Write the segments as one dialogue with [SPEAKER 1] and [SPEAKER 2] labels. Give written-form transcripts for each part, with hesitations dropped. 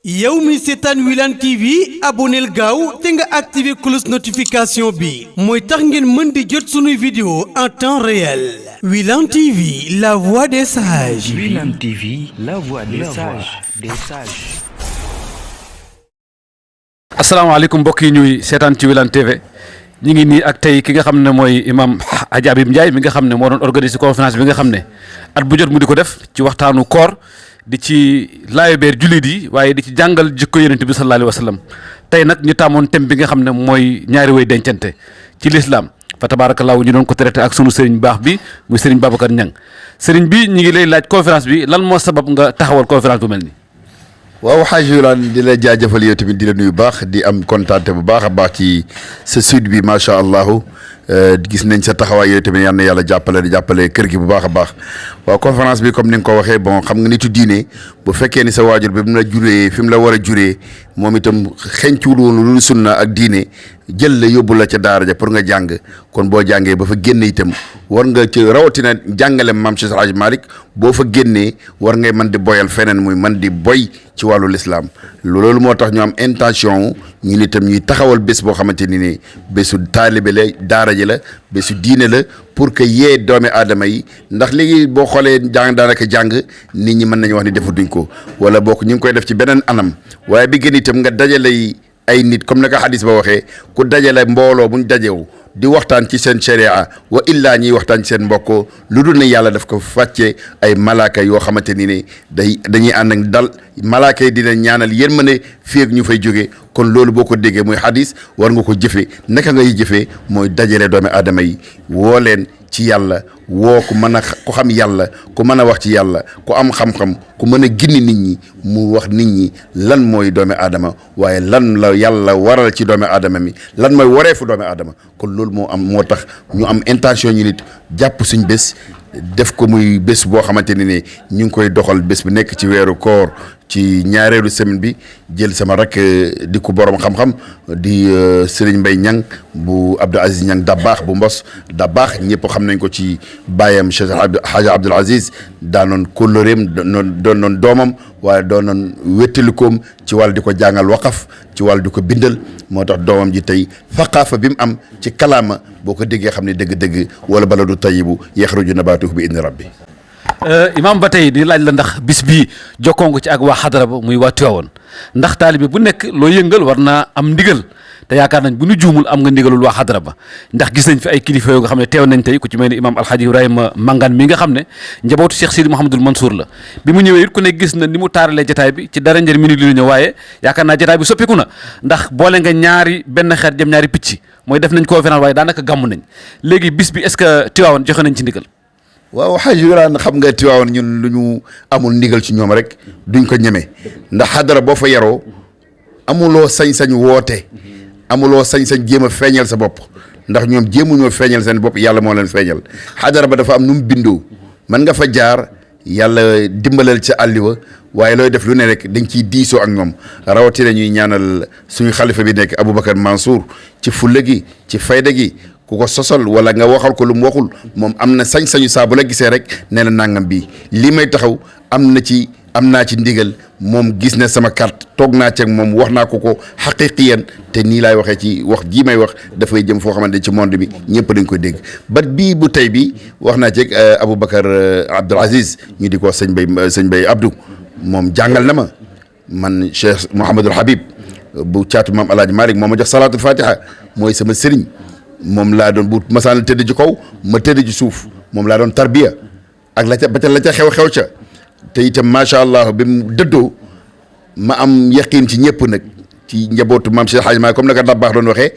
[SPEAKER 1] yow mi seetaan Wilane TV abonneel gaaw te nga activé cloche notification bi mooy tax ngeen mën di jot sunuy vidéo en temps réel Wilane TV la voix des sages.
[SPEAKER 2] Wilane TV la voix des sages.
[SPEAKER 3] asalaamaaleykum mbokk yi ñuy seetaan ci Wilane TV ñu ngi nii ak tey ki nga xam ne mooy imam Hadji Habib Ndiaye mi nga xam ne moo doon organiser conférence bi nga xam ne at bu jot mu di ko def ci waxtaanu koor di ci laayobeer jullit yi waaye di ci jàngal jikko yonent bi sallallahu alayhi wa sallam tey nag ñu tàmmoon thème bi nga xam ne mooy ñaari way dencante ci l'islam fa tabaarakallaahu ñu doon ko traité ak sunu sëriñ baax bi muy sëriñ Babacar Niang sëriñ bi ñu ngi lay laaj conférence bi lan moo sabab nga taxawal conférence bu mel nii.
[SPEAKER 4] waaw Hadji Wilane di la jaajëfal yow tamit di la nuyu baax di am kontaante bu baax a baax ci sa sud bi macha allah gis nañ sa taxawaay yow tamit yal na yàlla jàppale kër gi bu baax a baax waaw conférence bi comme ni nga ko waxee bon xam nga nitu diine bu fekkee ni sa waajur bi mu la juree fi mu la war a juree moom itam xencuwul woon lu sunna ak diine jël la yóbbu la ca daara ja pour nga jàng kon boo jàngee ba fa génne itam war nga ci rawatina jàngale maam Cheikh El Hadj Malick boo fa génnee war ngay mën di boyal feneen muy mën di boy ci wàllu lislaam loolu moo tax ñu am intention ñun itam ñuy taxawal bés boo xamante ni bésu taalibe la daara ji la bésu diine la pour que yee doomi aadama yi ndax léegi boo xoolee daanaka jàng nit ñi mën nañu wax ni defutuñ ko wala bokk ñu ngi koy def ci beneen anam waaye bi gën itam nga dajale ay nit comme naka xadis ba waxee ku dajale mbooloo buñ dajewu di waxtaan ci seen sharia wa illaa ñuy waxtaan ci seen mbokk lu dul ne yàlla daf ko fàcce ay malaaka yoo xamante ni ne dañuy ànd ak dal malaaka yi dina ñaanal yéen ma ne fii ak ñu fay jóge kon loolu boo ko déggee muy xadis war nga ko jëfee naka ngay jëfee mooy dajale doomi aadama yi woo leen ci yàlla woo ku mën a ku xam yàlla ku mën a wax ci yàlla ku am xam-xam ku mën a gindi nit ñi mu wax nit ñi lan mooy doomi aadama waaye lan la yàlla waral ci doomi aadama mi lan mooy wareefu doomi aadama kon loolu moo tax ñu am intention ñu nit jàpp suñ bés def ko muy bés boo xamante ni ne ñu ngi koy doxal bés bu nekk ci weeru koor ci ñaareelu semaine bi jël sama rak di ko borom xam-xam di Serigne Mbaye Niang bu Abdou Aziz Niang Dabakh bu Mbos Dabakh ñëpp xam nañ ko ci baayam Cheikh Hadji Abdoul Aziz daanoon kóllëreem doonoon doomam waaye doonoon wéttalikoom ci wàllu di ko jàngal waqaf ci wàllu di ko bindal moo tax doomam ji tey faqaafa bi mu am ci kalaama boo ko déggee xam ne dëgg-dëgg wala baladu tayyibu yaxruju nabaatuhu bi idni rabbi.
[SPEAKER 3] Imaam ba tey di laaj la ndax bis bii jokkoo nga ci ak waa xadara ba muy waa Tiwaawan ndax taalibe bu nekk loo yëngal war naa am ndigal te yaakaar nañ bu ñu juumul am nga ndigalul waa xadara ba ndax gis nañ fi ay kilifa yoo nga xam ne teew nañ tey ku ci mel ni imaam Alhaji Ibrahima Mangane mi nga xam ne njabootu Cheikh Sidi Mouhamadul Mansour la bi mu ñëwee it ku ne gis na ni mu taaralee jataay bi ci dara njër minute li la ñëw waaye yaakaar naa jataay bi soppiku na ndax boole nga ñaari benn xeet jëm ñaari picc mooy def nañ conférence waaye daanaka gàmm nañ léegi bis bi est-ce que Tiwaawan joxe nañ ci ndigal.
[SPEAKER 4] waaw Hadji Wilane xam nga Tiwaawan ñun lu ñu amul ndigal ci ñoom rek duñ ko ñeme ndax xadara boo fa yaroo amuloo sañ-sañ woote amuloo sañ-sañ jéem a feeñal sa bopp ndax ñoom jéemuñoo feeñal seen bopp yàlla moo leen feeñal xadara ba dafa am nu mu bindoo mën nga fa jaar yàlla dimbalal ca àlliwa waaye looy def lu ne rek dañ ciy diisoo ak ñoom rawatina ñuy ñaanal suñu xalifa bi nekk Aboubacar Mansour ci fulla gi ci fayda gi ku ko sosal wala nga waxal ko lu mu waxul moom am na sañ-sañu saa bu la gisee rek nee na nangam bii lii may taxaw am naa ci ndigal moom gis na sama carte toog naa ci ak moom wax naa ko xaqiqiyan te nii laay waxee ci wax jii may wax dafay jëm foo xamante ci monde bi ñëpp dañ koy dégg bat bii bu tey bi wax naa ci ak Aboubacar Abdoul Aziz ñu di ko sëñ Bay Abdou moom jàngal na ma man Cheikh Mouhamadul Habib bu caatu maam El Hadj Malick moo ma jox salaatul fatiha mooy sama sëriñ moom laa doon bu masaan tëdd ci kaw ma tëdd ci suuf moom laa doon tarbiya ak la ca xew-xew ca te itam macha allah bi mu dëddoo ma am yaqiin ci ñëpp nag ci njabootu maam Cheikh Hadji Malick comme naka Dabakh doon waxee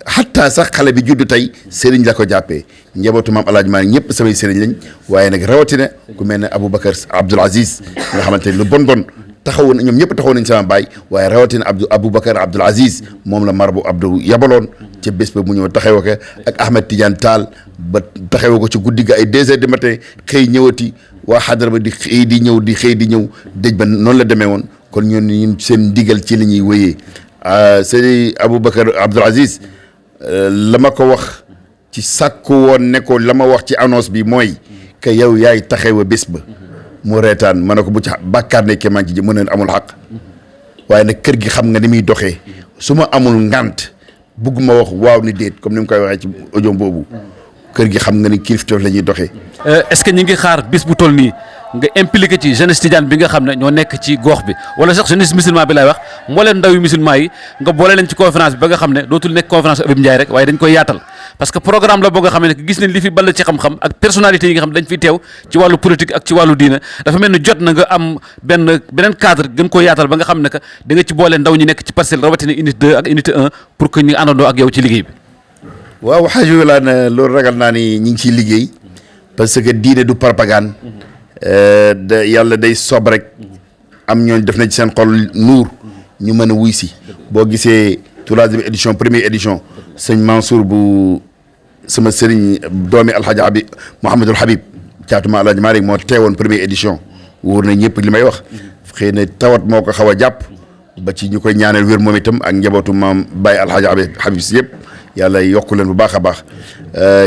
[SPEAKER 4] xataa sax xale bi juddu tey sëriñ la ko jàppee njabootu maam El Hadj Malick ñëpp samay sëriñ lañ waaye nag rawatina ku mel ne Aboubacar Abdoul Aziz nga xamante ne lu bon taxawoon ñoom ñëpp taxawoon nañ sama baay waaye rawatina Aboubacar Abdoul Aziz moom la marbu Abdou yabaloon ca bés ba mu ñëw taxawoo ko ak Ahmed Tidiane Tall ba taxawoo ko ci guddi ga ay 2 heures du matin xëy ñëwati waa xadara ba di xëy di ñëw dëj ba noonu la demee woon kon ñun seen ndigal ci li ñuy wéyee sëñ Aboubacar Abdoul Aziz la ma ko wax ci sàkku woon ne ko la ma wax ci annonce bi mooy que yow yaay taxawa bés ba mu reetaan ma ne ko bu ci bàkkaar nekkee maa ngi ci mën a amul xaq waaye nag kër gi xam nga ni muy doxee su ma amul ngant bugguma wax waaw ni déet comme ni mu koy waxee ci audio boobu kër gi xam nga ni kilifteef la ñuy doxee.
[SPEAKER 3] est-ce que ñi ngi xaar bis bu toll nii nga impliqué ci jeunesse tidiane bi nga xam ne ñoo nekk ci gox bi wala sax jeunesse musulman bi lay wax mbooleem ndaw yu musulman yi nga boole leen ci conférence bi ba nga xam ne dootul nekk conférence Habib Ndiaye rek waaye dañ koy yaatal parce que programme la boo nga xam ne gis nañ li fi ball ci xam-xam ak personnalité yi nga xam ne dañ fi teew ci wàllu politique ak ci wàllu diina dafa mel ni jot na nga am beneen cadre gën koo yaatal ba nga xam ne que da nga ci boole ndaw ñi nekk ci parcelle rawatina unité 2 ak unité 1 pour que ñu àndandoo ak yow ci liggéey bi.
[SPEAKER 4] waaw xaaju Wilane loolu ragal naa ni ñu ngi ciy liggéey parce que diine du propagande yàlla day sob rek am ñooñ def na ci seen xol nuur ñu mën a wuy si boo gisee 3e édition première édition sëñ Mansour bu sama sëriñ doomi alhaji Habib Mouhamadul Habib caatuma alhaji Malick moo teewoon première édition wóor na ñëpp li may wax xëy na tawat moo ko xaw a jàpp ba ci ñu koy ñaanal wér moom itam ak njabootu maam Baye alhaji Habib si yëpp yàlla yokku leen bu baax a baax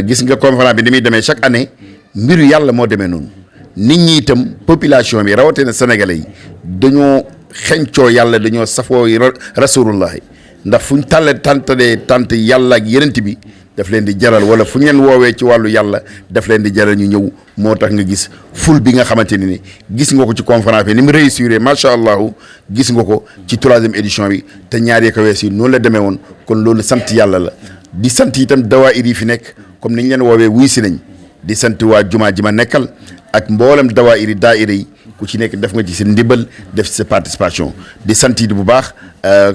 [SPEAKER 4] gis nga conférence bi ni muy demee chaque année mbiru yàlla moo demee noonu nit ñi itam population bi rawatina sénégalais yi dañoo xencoo yàlla dañoo safoo rasulullah ndax fu ñu tàntalee tant yàlla ak yenent bi daf leen di jaral wala fu ñu leen woowee ci wàllu yàlla daf leen di jaral ñu ñëw moo tax nga gis ful bi nga xamante ni gis nga ko ci conférence bi ni mu réussir macha allah gis nga ko ci 3e édition bi te ñaar yi ko wees yi noonu la demee woon kon loolu sant yàlla la di sant itam dawaayir yi fi nekk comme ni ñu leen woowee wuy si nañ di sant waa jumaa ji ma nekkal ak mboolem dawaayir yi daayira yi ku ci nekk def nga ci seen ndimbal def ci sa participation di sant yi bu baax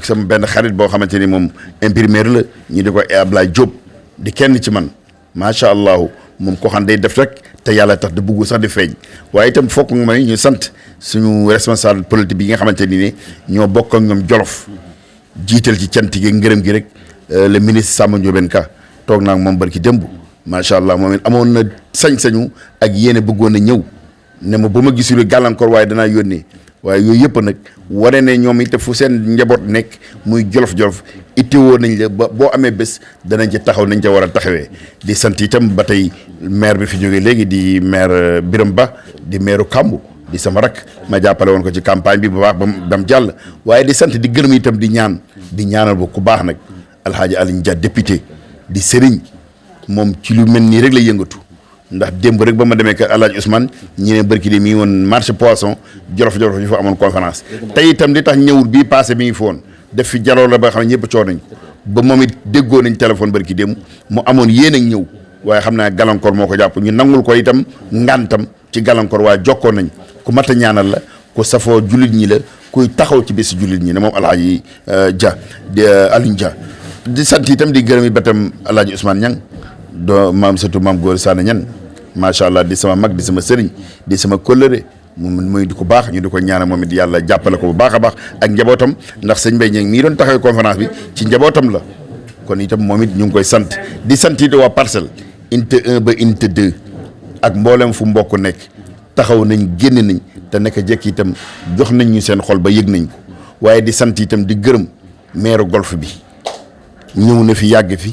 [SPEAKER 4] sama benn xarit boo xamante ni moom imprimeur la ñu di ko Ablaye Diop di kenn ci man macha allah moom koo xam day def rek te yàlla tax da bugg sax di feeñ waaye itam fokk nga may ñu sant suñu responsable politique bi nga xamante ni ne ñoo bokk ak ñoom Jolof jiital ci cant gi ngërëm gi rek le ministre Samba Ndiobène Ka toog naa ak moom barki démb macha allah moom it amoon na sañ-sañu ak yéene bëggoon a ñëw ne ma ba ma gisul gàllankoor waaye danaa yónnee waaye yooyu yëpp nag wane ne ñoom it fu seen njaboot nekk muy jolof-jolof itteewoo nañ la ba boo amee bés danañ ci taxaw nañ ca war a taxawee di sant itam ba tey maire bi fi jógee léegi di maire Biram Ba di maire Kambu di sama rak ma jàppale woon ko ci campagne bi bu baax ba dam jàll waaye di sant di gërëm itam di ñaanal ba ku baax nag Alhaaji Alioune Dia député di sëriñ moom ci lu mel nii rek la yëngatu ndax démb rek ba ma demee kër Alhaaji Ousmane ñi ne barki de mi ngi woon marché poisson jolof-jolof ñu fa amoon conférence tey itam li tax ñëwul bii passé mi ngi fi woon def fi jaloo la ba xam ne ñëpp coow nañ ko ba moom it déggoo nañ téléphone barki démb mu amoon yéen ak ñëw waaye xam naa gàllankoor moo ko jàpp ñu nangul ko itam ngantam ci gàllankoor waaye jokkoo nañ ku mat a ñaanal la ku safoo jullit ñi la kuy taxaw ci bési jullit ñi ne moom Alhaaji Dia di Alioune Dia di sant itam di gërëm yi batam Alhaaji Ousmane Niang doo maam surtout maam góor Sané Niang macha allah di sama mag di sama sëriñ di sama kóllëre moom mooy di ko baax ñu di ko ñaanal moom it yàlla jàppale ko bu baax a baax ak njabootam ndax sëñ Mbaye Niang mii doon taxawee conférence bi ci njabootam la kon itam moom it ñu ngi koy sant di sant it waa parcelle unité 1 ba unité 2 ak mboolem fu mbokk nekk taxaw nañ génn nañ te nekk jekk itam jox nañ ñu seen xol ba yëg nañ ko waaye di sant itam di gërëm maire golf bi ñëw na fi yàgg fi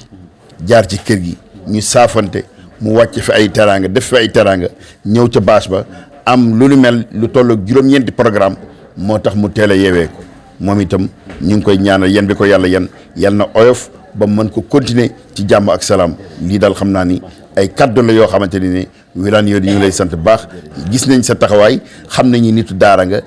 [SPEAKER 4] jaar ci kër gi ñu saafante mu wàcc fi ay teraanga def fi ay teraanga ñëw ca bâche ba am lu nu mel lu toll juróom-ñeenti programme moo tax mu teel a yeewee ko moom itam ñu ngi koy ñaanal yan bi ko yàlla na oyof ba mën ko continuer ci jàmm ak salaam lii daal xam naa ni ay kaddu la yoo xamante ni ne Wilane yooyu ñu ngi lay sant baax gis nañ sa taxawaay xam nañu nitu daara nga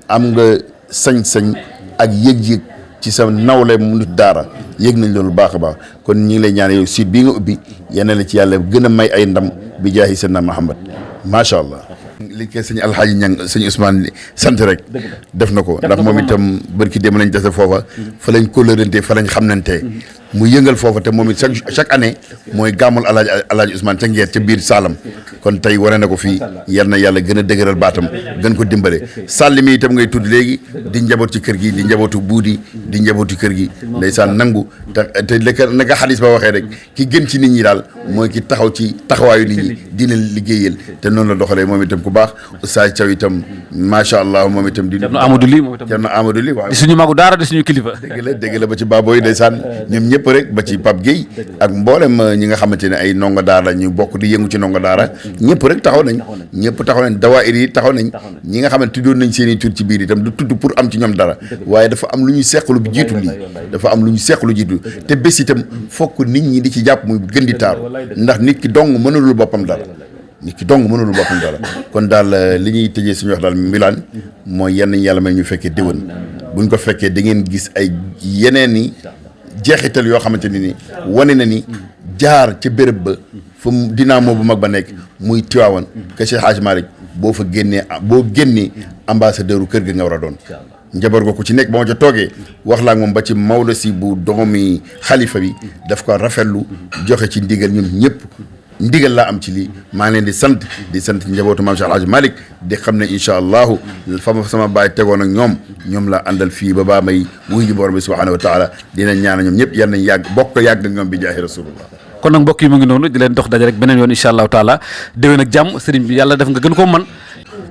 [SPEAKER 4] am nga sañ-sañ ak yëg-yëg ci sa nawle mu nit daara yëg nañ loolu baax a baax kon ñu ngi lay ñaan yow site bii nga ubbi yeneen la ci yàlla gën a may ay ndam bi jaahi seen na Muhammad macha allah. li koy sëñ Alhaaji Niang sëñ Ousmane sant rek def na ko ndax moom itam barki dem nañ dese foofa fa lañ kóllërante fa lañ xamnante mu yëngal foofa te moom it chaque année mooy gàmmul Alhaaji Ousmane ca Ngeer ca biir Saalam kon tey wane na ko fii yal na yàlla gën a dëgëral baatam gën ko dimbale sàlli mi itam ngay tudd léegi di njaboot ci kër gi di njabootu buudi di njabootu kër gi ndeysaan nangu te naka xadis ba waxee rek ki gën ci nit ñi daal mooy ki taxaw ci taxawaayu nit ñi dina liggéeyal te noonu la doxalee moom itam ku baax Oustaz Thiaw itam macha allah moom itam di
[SPEAKER 3] Cerno Amadou Ly moom itam
[SPEAKER 4] Cerno Amadou Ly waaw
[SPEAKER 3] di suñu magu daara di suñu kilifa
[SPEAKER 4] dëgg la ba ci Baboy ndeysaan ñoom ñëpp rek ba ci Pape Gueye ak mboolem ñi nga xamante ne ay ndongo daara ñu bokk di yëngu ci ndongo daara ñëpp rek taxaw nañ dawaayir yi taxaw nañ ñi nga xamante tuddoon nañ seen i tur ci biir itam du tudd pour am ci ñoom dara waaye dafa am lu ñu seqalu jiitu lii te bés itam fokk nit ñi di ci jàpp muy gën di taaru ndax nit ki dong mënulul boppam dara kon daal li ñuy tëjee suñu wax daal Wilane mooy yenn yàlla may ñu fekkee déwén buñ ko fekkee da ngeen gis ay yeneen i jeexital yoo xamante ni wane na ni jaar ca béréb ba fu dynamo bu mag ba nekk muy Tiwaawan ke Cheikh Hadj Malick boo génnee ambassadeur kër ga nga war a doon njaboot ko ku ci nekk ba ma ca toogee wax laa moom ba ci Maodo si bu doomi xalifa bi daf ko rafetlu joxe ci ndigal ñun ñëpp ndigal laa am ci lii maa ngi leen di sant njabootu maam Cheikh Hadj Malick di xam ne incha allahu fa ma sama baay tegoon ak ñoom laa àndal fii ba baa may wuy ji borom bi subhanahu wa taala dinañ ñaana ñoom ñëpp yal nañ yàgg ñoom bi jaahi rasulullah
[SPEAKER 3] kon nag mbokk yi mu ngi noonu di leen dox daje rek beneen yoon incha allahu taala déwén ak jàmm sëriñ bi yàlla def nga gën koo man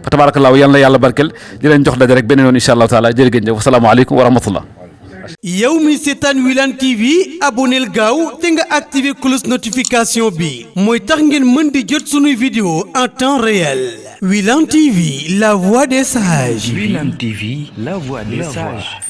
[SPEAKER 3] fa tabaarakallaahu yàlla na yàlla barkel di leen jox daje rek beneen yoon incha allahu taala jërë ngeen jëf asalaamaaleykum wa rahmatullah
[SPEAKER 1] yow mi seetaan Wilane TV aboneel gaaw te nga activé cloche notification bi mooy tax ngeen mën di jot sunuy vidéo en temps réel Wilane TV la voix des sages.
[SPEAKER 2] Wilane TV la voix des sages.